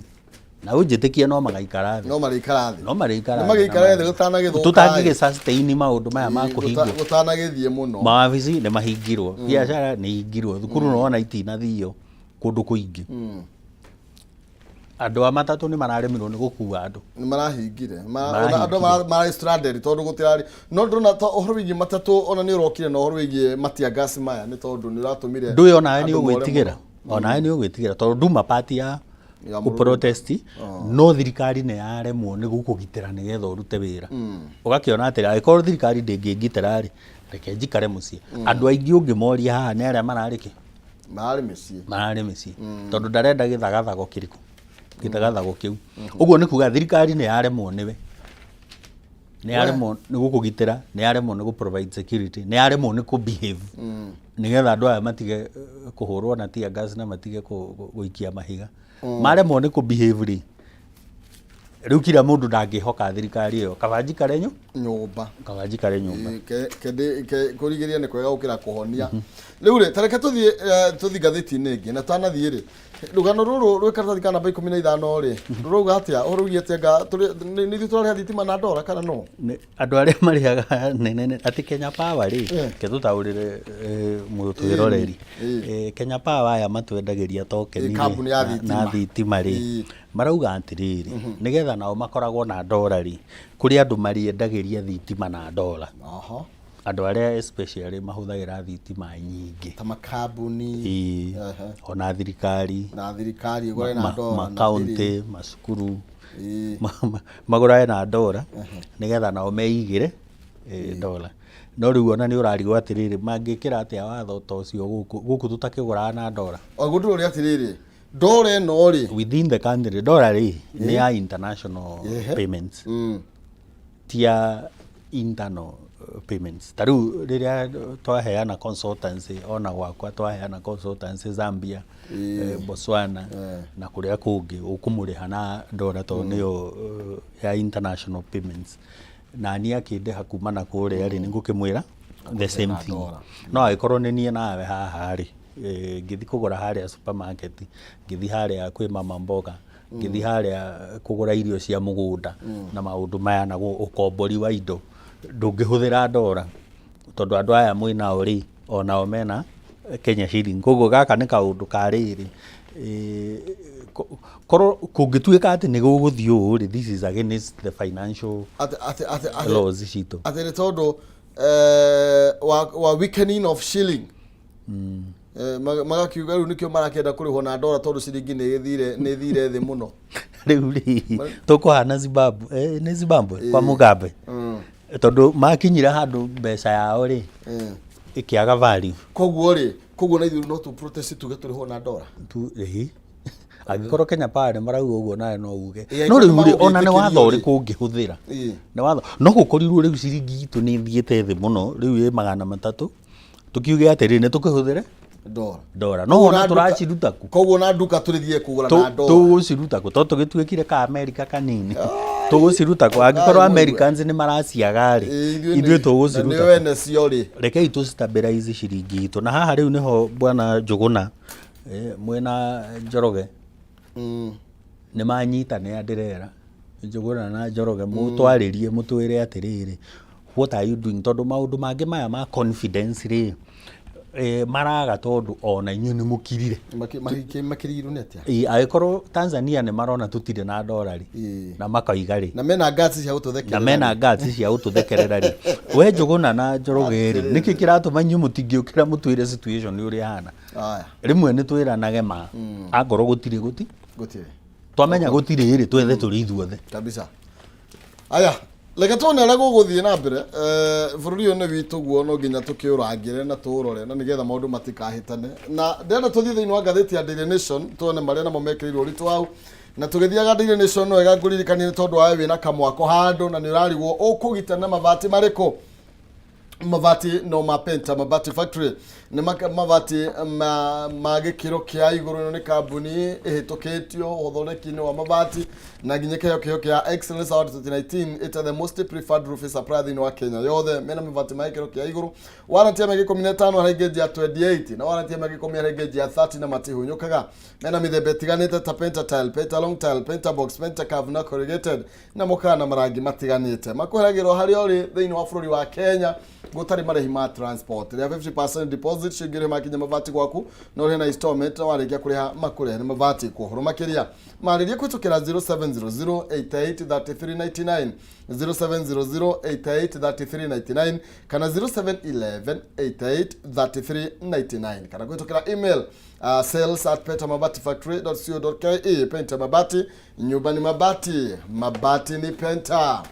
na ũnjĩtĩkie, no magaikara thĩ. No marĩikara thĩ. No marĩikara. Nĩ magĩikara thĩ gũtanagĩthũka. Tũtangĩgĩ sustain maũndũ maya ma kũhingwo. Gũtanagĩthiĩ mũno. Mawabici nĩ mahingirwo, biacara nĩ ihingirwo, thukuru nĩwona itinathio kũndũ kũingĩ. Andũ a matatũ nĩ mararemirwo nĩ gũkua andũ. Nĩ marahingire. Marahingire. Ona andũ marĩ stranded tondũ gũtirarĩ. No ndĩrona ta ũhoro wĩgiĩ matatũ ona nĩ ũrokire na ũhoro wĩgiĩ matia gas maya nĩ tondũ nĩ ũratũmire Ndũĩ onawe nĩ andũ more ũgwĩtigĩra. Mũno. Onawe nĩ ũgwĩtigĩra tondũ nduma part ya Ya kũ protest, no thirikari nĩ yaremwo nĩ gũkũgitĩra nĩgetha ũrute wĩra. Ũgakĩona atĩrĩ, angĩkorwo thirikari ndĩngĩngitĩra rĩ, reke njikare mũciĩ. Andũ aingĩ ũngĩmoria haha nĩ arĩa mararĩ kĩ? Mararĩ mĩciĩ. Mararĩ mĩciĩ. Tondũ ndarenda gĩthagathago kĩrĩkũ? Gĩthagathago kĩu. Ũguo nĩ kuga thirikari nĩ yaremwo nĩwe. Nĩ yaremwo nĩ gũkũgitĩra, nĩ yaremwo nĩ gũ provide security, nĩ yaremwo nĩ kũ behave. Nĩgetha andũ aya matige kũhũrwo na tear gas na matige gũikia mahiga. Maremwo nĩ kũ behave rĩ, rĩu kila mũndũ ndangĩhoka thirikari ĩyo. Kaba njikare nyũmba. Kaba njikare nyũmba. Ĩĩ, kũrigĩrĩria nĩ kwega gũkĩra kũhonia. Rĩu rĩ, ta reke tũthiĩ tũthiĩ ngathĩti-inĩ ĩngĩ na twanathiĩ rĩ, rũgano rũrũ rwĩ karatathi ka namba 15 rĩ, rũrauga atĩa? Ũhoro wĩgiĩ atĩa nga nĩ ithuĩ tũrarĩha thitima na ndora kana no? Nĩ andũ arĩa marĩhaga nene atĩ Kenya Power rĩ, reke tũtaũrĩre mũtwĩroreri. Kenya Power aya matwendagĩria token rĩ, Kambuni ya na thitima. Thitima rĩ, marauga atĩrĩrĩ, nĩgetha nao makoragwo na ndora rĩ, kũrĩ andũ marĩendagĩria thitima na ndora. Andũ arĩa especially mahũthagĩra thitima nyingĩ. Ta makambuni. Ĩĩ, ona thirikari. Na thirikari ĩgũre na ndora. Makaũntĩ, macukuru, magũrage na ndora nĩgetha nao meigĩre ndora. No rĩu ona nĩ ũrarigwo atĩrĩrĩ, mangĩkĩra atĩa watho ta ũcio gũkũ gũkũ tũtakĩgũraga na ndora? O gũtũrĩ atĩrĩrĩ, ndora ĩno rĩ, Within the country, ndora rĩ nĩ ya international payments, ti ya internal payments. Ta rĩu rĩrĩa twaheana consultancy, ona gwakwa twaheana consultancy Zambia, Botswana na kũrĩa kũngĩ, ũkũmũrĩha na ndora tondũ nĩyo ya international payments. Na niĩ akĩndĩha kuma na kũrĩa rĩ, nĩ ngũkĩmwĩra the same thing. No angĩkorwo nĩ niĩ nawe haha rĩ, ngĩthiĩ kũgũra harĩa supermarket, ngĩthiĩ harĩa kwĩ mama mboga, ngĩthiĩ harĩa kũgũra irio cia mũgũnda na maũndũ maya na ũkombori wa indo, ndũngĩhũthĩra ndora tondũ andũ aya mwĩ nao rĩ, onao mena Kenya shilling. Koguo gaka nĩ kaũndũ ka rĩrĩ, korwo kũngĩtuĩka atĩ nĩ gũgũthiĩ ũũ rĩ, this is against the financial atĩ laws citũ. Atĩ nĩ tondũ wa weakening of shilling. Magakiuga rĩu nĩkĩo marakĩenda kũrĩhwo na ndora tondũ ciringi nĩ ĩthire thĩ mũno. Rĩu rĩ, tũkũhana Zimbabwe, nĩ Zimbabwe kwa Mugabe, tondũ makinyire handũ mbeca yao rĩ ĩkĩaga value. Koguo rĩ, koguo na ithuĩ no tu protest tuge tũrĩhwo na ndora. Tu ĩhi, angĩkorwo Kenya Power nĩ marauga ũguo, nawe no uge. Ĩĩ, No angĩkorwo rĩu rĩ, ona nĩ watho nĩmagũgĩtĩkĩrio rĩ. ũrĩkũ ũngĩhũthĩra? Nĩ watho no gũkorirwo rĩu ciringi itũ nĩ ĩthiĩte thĩ mũno, rĩu ĩ 300, tũkiuge atĩrĩrĩ, nĩ tũkĩhũthĩre ndora. Ndora no ona tũraciruta kũ? Koguo na nduka tũrĩthiĩ kũgũra na ndora. Tũgũciruta kũ? Tondũ tũgĩtuĩkire ka Amerika kanini, tũgũciruta kũ angĩkorwo Ai, Americans nĩ maraciaga rĩ? Ithuĩ Ithuĩ na tũgũciruta nĩ kũ? Ene cio rĩ. Rekei tũ stabilize ciringi itũ. Na haha rĩu nĩho bwana Njũgũna, mwĩna Njoroge nĩ manyita nĩ ndĩrera Njũgũna na Njoroge mũtwarĩrie, mũtwĩre atĩrĩrĩ, what are you doing? Tondũ maũndũ mangĩ maya ma confidence rĩ, maraga tondũ ona inyuĩ nĩ mũkirire. Makĩrigirwo nĩ atĩa? Ĩ, angĩkorwo Tanzania nĩ marona tũtirĩ na ndora rĩ, na makaiga rĩ, na mena guts cia gũtũthekerera, na mena guts cia gũtũthekerera rĩ, we Njũgũna na Njoroge rĩ, nĩkĩ kĩratũma inyuĩ mũtingĩũkĩra mũtwĩre situation ũrĩa ĩhana? Aya. Rĩmwe nĩ twĩranage ma, akorwo gũtirĩ gũti Gũtirĩ. Twamenya gũtirĩ rĩ, twethe tũrĩ ithuothe. Kabisa. Aya, reke tuone ũrĩa gũgũthiĩ na mbere. Bũrũri ũyũ nĩ witũ guo, no nginya tũkĩũrangĩre na tũũrore na nĩgetha maũndũ matikahĩtane. Na ndĩrenda tũthiĩ thĩinĩ wa ngathĩti ya Daily Nation tuone marĩa namo mekĩrĩirwo ũritũ hau. Na tũgĩthiaga Daily Nation, no wega ngũririkanie nĩ tondũ wawe wĩna kamwako handũ na nĩ ũrarigwo ũkũgita na mabati marĩkũ. Mabati no ma Penta Mabati Factory nĩ mabati ma gĩkĩro kĩa igũrũ. Ĩno nĩ kambuni ĩhĩtũkĩtio ũthondeki-inĩ wa mabati na nginya kĩheo kĩa Excellence Award 2019 ĩta the most preferred roofing supplier thĩinĩ wa Kenya yothe. Mena mabati ma gĩkĩro kĩa igũrũ, warranty ya mĩaka 15 harĩ gauge ya 28 na warranty ya mĩaka 10 harĩ gauge ya 30 na matihunyũkaga. Mena mĩthemba ĩtiganĩte ta Penta Tile, Penta Long Tile, Penta Box, Penta Curve na Corrugated, na mokaga na marangi matiganĩte. Makũheragĩrwo harĩa ũrĩ thĩinĩ wa bũrũri wa Kenya gũtarĩ marĩhi ma transport. Rĩa 50% deposit. Deposit ciringi ũrĩhe makinya mabati gwaku, na ũrĩhe na installment, na warĩkia kũrĩha makũrehe nĩ mabati. Kwa ũhoro makĩria marĩrie kũhĩtũkĩra 0700 88 33 99, 0700 88 33 99 kana 0711 88 33 99, kana kũhĩtũkĩra email sales@pentamabatifactory.co.ke. Penta Mabati, nyumba ni mabati, mabati ni Penta.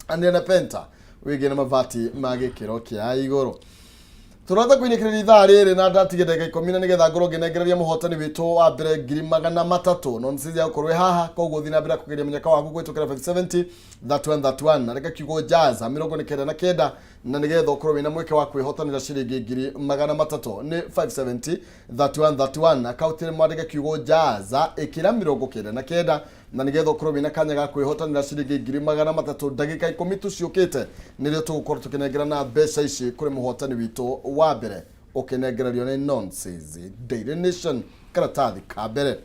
Anĩ na Penta wĩgie na mabati ma gĩkĩro kĩa igũrũ. Tũratha kũinĩkĩrĩria ithaa rĩrĩ na ndatige ndagĩka 10 na nĩgetha ngorwo ngĩnengereria mũhotani witũ wa mbere 300,000. No nĩciria gũkorwo ĩ haha, koguo thiĩ na mbere kũgeria mũnyaka waku kũhĩtũkĩra 570 31 31 na reke kiugo jaza 99, na nĩgetha ũkorwo wĩna mweke wa kwĩhotanĩra ciringi 300,000. Nĩ 570 31 31. Akaunti mwandĩke kiugo jaza, ĩkĩra 99, na nĩgetha ũkorwo wĩna kanya ga kwĩhotanĩra ciringi 300,000. Ndagĩka 10 tu ciũkĩte nĩrĩo tũgũkorwo tũkĩnengerana mbeca ici kũrĩ mũhotani witũ wa mbere, ũkĩnengererio nĩ Nonsense Daily Nation karatathi ka mbere.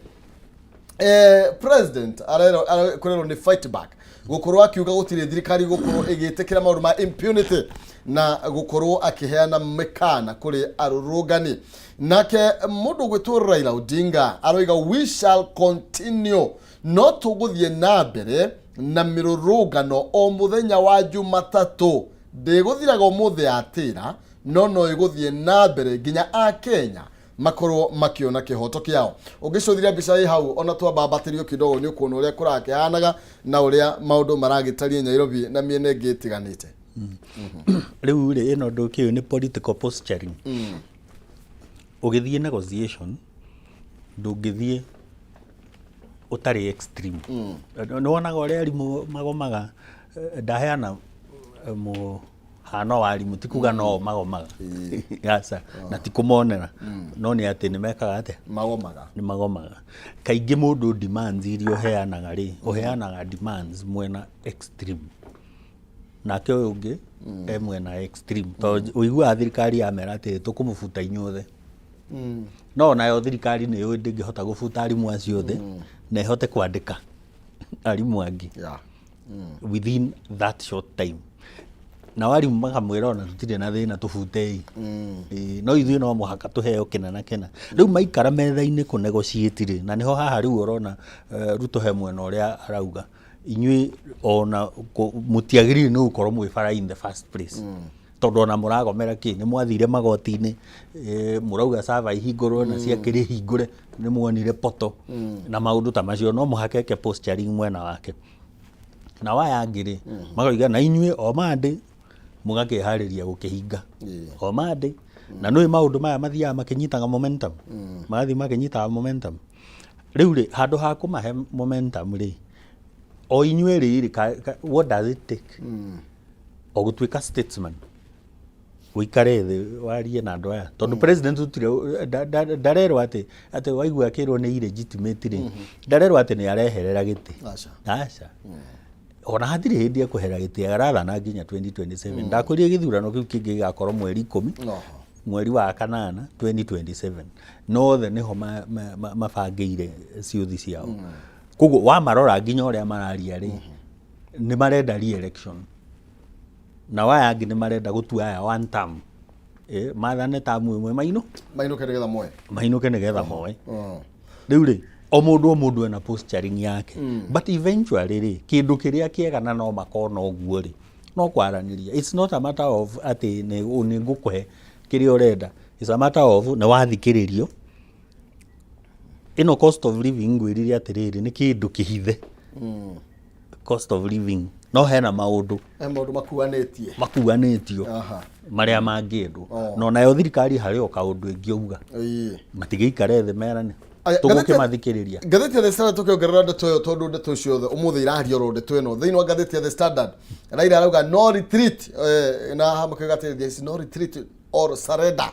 President arerwo kũrerwo nĩ fight back, gũkorwo akiuga gũtirĩ thirikari gũkorwo ĩgĩtĩkĩra maũndũ ma impunity na gũkorwo akĩheana mĩkana kũrĩ arũrũngani. Nake mũndũ ũgwĩtwo Raila Odinga aroiga, "We shall continue," no tũgũthiĩ na mbere na mĩrũrũngano o mũthenya wa Jumatatũ. Ndĩgũthiraga ũmũthĩ yatĩra, no ĩgũthiĩ na mbere nginya Akenya makorwo makiona kĩhoto kĩao. Ũngĩcũthiria mbica ĩ hau, ona twambambatĩrio kidogo, nĩ ũkuona ũrĩa kũrakĩhanaga na ũrĩa maũndũ maragĩtariĩ Nairobi na mĩena ĩngĩ ĩtiganĩte. Rĩu rĩ, ĩno ndũkĩũĩ nĩ political posturing. Ũgĩthiĩ negotiation ndũngĩthiĩ ũtarĩ extreme. Nĩ wonaga ũrĩa arimũ magomaga. Ndaheana mũhano wa arimũ, ti kuga no magomaga, aca, na ti kũmonera, no nĩ atĩ nĩ mekaga atĩa? Magomaga. Nĩ magomaga kaingĩ. Mũndũ demands iria ũheanaga rĩ, ũheanaga demands mwena extreme, nake ũyũ ũngĩ e mwena extreme, tondũ ũiguaga thirikari yamera atĩ tũkũmũbuta inyuothe, no nayo thirikari nĩ yũĩ ndĩngĩhota gũbuta arimũ acio othe na ĩhote kwandĩka arimũ angĩ within that short time. Nao arimũ makamwĩra ona tũtirĩ na thĩna, tũbutei. Ĩĩ, no ithuĩ no mũhaka tũheo kĩna na kĩna. Rĩu maikara metha-inĩ kũ negotiate rĩ, na nĩho haha rĩu ũrona Ruto he mwena ũrĩa arauga inyuĩ ona mũtiagĩrĩire nĩ gũkorwo mwĩ bara in the first place, tondũ ona mũragomera kĩ? Nĩ mwathire magoti-inĩ, mũrauga sava ihingũrwo na ciakĩrĩ hingũre, nĩ muonire poto na maũndũ ta macio. No mũhaka eke posturing mwena wake, na waya angĩ rĩ makoiga na inyuĩ o mandĩ mũgakĩharĩria gũkĩhinga o mandĩ. Na nĩ maũndũ maya mathiaga makĩnyitaga momentum, magathiĩ makĩnyitaga momentum. Rĩu rĩ, handũ ha kũmahe momentum rĩ, o inyuĩ rĩ, what does it take? O gũtuĩka statesman, ũikare thĩ warie na andũ aya, tondũ president tũtirĩ ndarerwo atĩ waigua akĩrwo nĩ illegitimate rĩ, ndarerwo atĩ nĩ areherera gĩtĩ. Aca. Aca, ona hatirĩ hĩndĩ ekũhera gĩtĩ, arathana nginya 2027. Ndakwĩrire gĩthurano kĩu kĩngĩ gĩgakorwo mweri 10 mweri wa kanana 2027, no othe nĩho mabangĩire ciũthi ciao. Koguo wamarora nginya ũrĩa mararia rĩ, nĩ marenda re-election, na waya angĩ nĩ marenda gũtua aya one term, mathane tamu ĩmwe mainũ mainũke nĩgetha moe. Mainũke nĩgetha moe. Rĩu rĩ, o mũndũ o mũndũ ena posturing yake, but eventually rĩ, kĩndũ kĩrĩa kĩega na no makona ũguo rĩ, no kwaranĩria. It's not a matter of atĩ nĩ ngũkũhe kĩrĩa ũrenda, it's a matter of nĩ wathikĩrĩrio. Ĩno cost of living, ngwĩrire atĩrĩrĩ, nĩ kĩndũ kĩhithe cost of living, no hena maũndũ He maũndũ makuanĩtie. Makuanĩtio marĩa mangĩendwo. No nayo thirikari harĩ o kaũndũ ĩngĩauga, matigĩikare thĩ merane. Aya, Tũgũkĩmathikĩrĩria. Ngathĩti ya The Standard, tũkĩongerera ndeto ĩyo, tondũ ndeto ciothe ũmũthĩ iraria oro ndeto ĩno. Thĩinĩ wa ngathĩti ya The Standard, Raila arauga no retreat, na haha makiuga atĩ there is no retreat or surrender,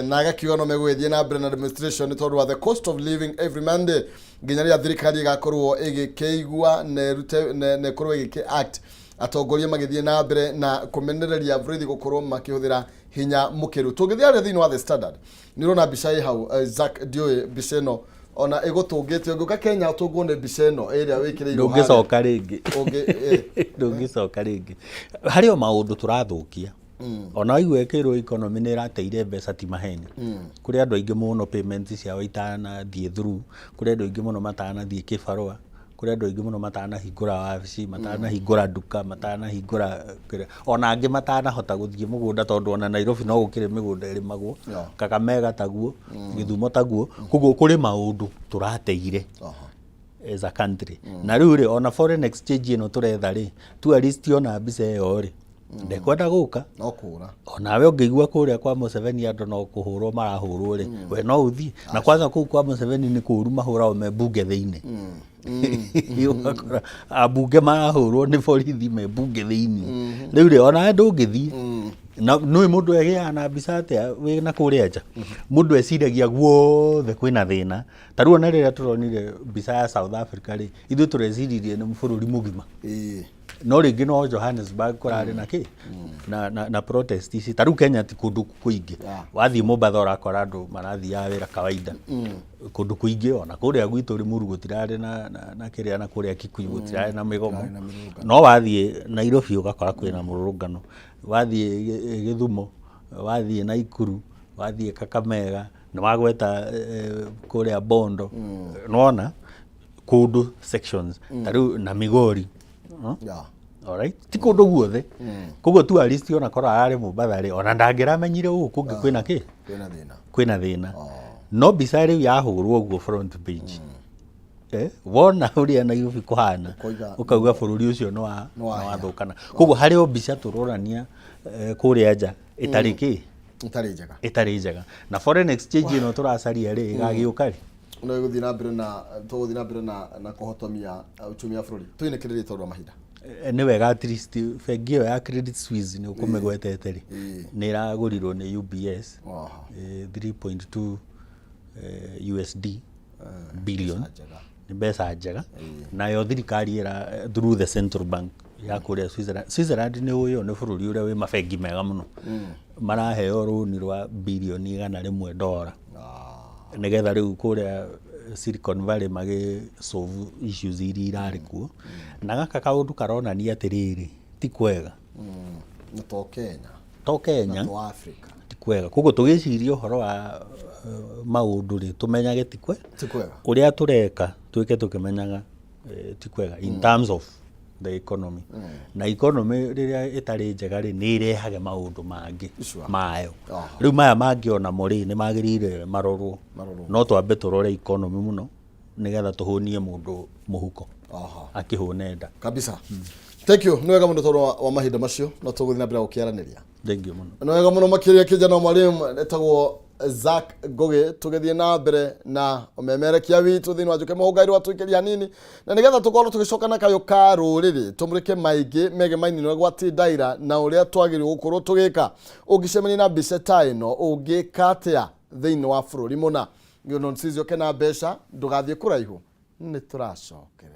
na agakiuga no megũgĩthiĩ na mbere na demonstration nĩ tondũ wa the cost of living every Monday, nginya rĩrĩa thirikari ĩgakorwo ĩgĩkĩigua na ĩrute na ĩkorwo ĩgĩkĩ act. Atongoria magĩthiĩ na mbere na kũmenereria borithi gũkorwo makĩhũthĩra hinya mũkĩru. Tũngĩthiĩ harĩa thĩinĩ wa The Standard, nĩ ũrona mbica ĩ hau. Zack, ndiũĩ mbica ĩno ona ĩgũtũngĩte. Ũngĩũka Kenya ũtũngwo nĩ mbica ĩno ĩrĩa wĩkĩrĩirwo harĩa. Ndũngĩcoka rĩngĩ. Ũngĩ. Ndũngĩcoka rĩngĩ. Harĩ o maũndũ tũrathũkia. Ona waigua ĩkĩrwo economy nĩ ĩrateire mbeca, ti maheni. Kũrĩ andũ aingĩ mũno payment ciao itanathiĩ through, kũrĩ andũ aingĩ mũno matanathiĩ kĩbarũa, kũrĩ andũ aingĩ mũno matanahingũra wabici, matanahingũra nduka, matanahingũra kĩrĩa, ona angĩ matanahota gũthiĩ mũgũnda, tondũ ona Nairobi no gũkĩrĩ mĩgũnda ĩrĩmagwo. Kakamega taguo, Gĩthumo taguo. Koguo kũrĩ maũndũ tũrateire as a country. Na rĩu rĩ, ona foreign exchange ĩno tũretha rĩ, tourist ona mbica ĩyo rĩ, ndekwenda gũka. No kũra. Onawe ũngĩigua kũrĩa kwa Museveni andũ no kũhũrwo marahũrwo rĩ, we no ũthiĩ? Na kwanza kũu kwa Museveni nĩ kũũru, mahũragwo me mbunge thĩinĩ. Ũgakora ambunge marahũrwo nĩ borithi me mbunge thĩinĩ. Rĩu rĩ, onawe ndũngĩthiĩ. Na nũĩ mũndũ egĩaga na mbica atĩa wĩ na kũrĩa nja? Mũndũ eciragia guothe kwĩna thĩna. Ta rĩu ona rĩrĩa tũronire mbica ya South Africa rĩ, ithuĩ tũreciririe nĩ bũrũri mũgima, no rĩngĩ no Johannesburg kũrarĩ na kĩ na protest ici. Ta rĩu Kenya ti kũndũ kũingĩ. Wathiĩ Mombatha ũrakora andũ marathiaga wĩra kawaida kũndũ kũingĩ. Ona kũrĩa gwitũ Limuru gũtirarĩ na kĩrĩa, na kũrĩa Kikuyu gũtirarĩ na mĩgomo. Na mĩrũrũngano. No wathiĩ Nairobi ũgakora kwĩna mũrũrũngano, wathiĩ Gĩthumo, wathiĩ Naikuru, wathiĩ Kakamega, nĩ wagweta kũrĩa Bondo, nĩwona kũndũ sections ta rĩu na Migori, no? Alright, ti kũndũ guothe. Koguo tourist ona korwo ararĩ Mombatha rĩ, ona ndangĩramenyire gũkũ kũngĩ kwĩna kĩ. Kwĩna thĩna. Kwĩna thĩna. No mbica rĩu yahũrwo ũguo front page, wona ũrĩa Nairobi kũhana, ũkauga bũrũri ũcio nĩ wa Nĩ wahĩa. Nĩ wathũkana. Koguo harĩ o mbica tũronania kũrĩa nja ĩtarĩ kĩ. Ĩtarĩ njega. Ĩtarĩ njega. Na foreign exchange ĩno tũracaria rĩ, ĩgagĩũka rĩ? No ĩgũthiĩ na mbere na tũgũthiĩ na mbere na kũhotomia uchumi wa bũrũri. Tũinĩkĩrĩrie tondũ wa mahinda. Nĩ wega at least bengi ĩyo ya Credit Suisse nĩ ũkũmĩgwetete rĩ, nĩ ĩragũrirwo nĩ UBS 3.2 USD billion. Njega. Nĩ mbeca njega. Nayo thirikari ĩra through the central bank ya kũrĩa Switzerland. Switzerland nĩ ũyũ nĩ bũrũri ũrĩa wĩ mabengi mega mũno. Maraheo rũni rwa birioni 100 dora nĩgetha rĩu kũrĩa Silicon Valley magĩ solve issues iria irarĩ kuo. Na gaka kaũndũ karonania atĩrĩrĩ, ti kwega. Na to Kenya. To Kenya. To Africa. Ti kwega. Koguo tũgĩciria ũhoro wa maũndũ rĩ, tũmenyage ti kwe Ti kwega. Ũrĩa tũreka twĩke tũkĩmenyaga ti kwega in terms of the economy. Na economy rĩrĩa ĩtarĩ njega rĩ, nĩ ĩrehage maũndũ mangĩ mayo. Rĩu maya mangĩ onamo rĩ, nĩ magĩrĩire marorwo. Marorwo. No twambe tũrore economy mũno nĩgetha tũhũnie mũndũ mũhuko akĩhũne nda. Kabisa, thank you. Nĩ wega mũno tondũ wa mahinda macio, no tũgũthiĩ na mbere gũkĩaranĩria. Thank you mũno. Nĩ wega mũno makĩria. Kijana wa mwalimu etagwo Zack Ngugi, tũgĩthiĩ na mbere na ũmemerekia witũ thĩinĩ wa Njũkĩ Mũhũnga irwa tũikĩria hanini, na nĩgetha tũkorwo tũgĩcoka na kayũ ka rũrĩrĩ, tũmũrĩke maingĩ megemainie na gwati ndaira na ũrĩa twagĩrĩirwo gũkorwo tũgĩka. Ũngĩcemania na mbica ta ĩno, ũngĩka atĩa thĩinĩ wa bũrũri mũna? Nonsizi ũke na mbeca, ndũgathiĩ kũraihu, nĩ tũracokerera.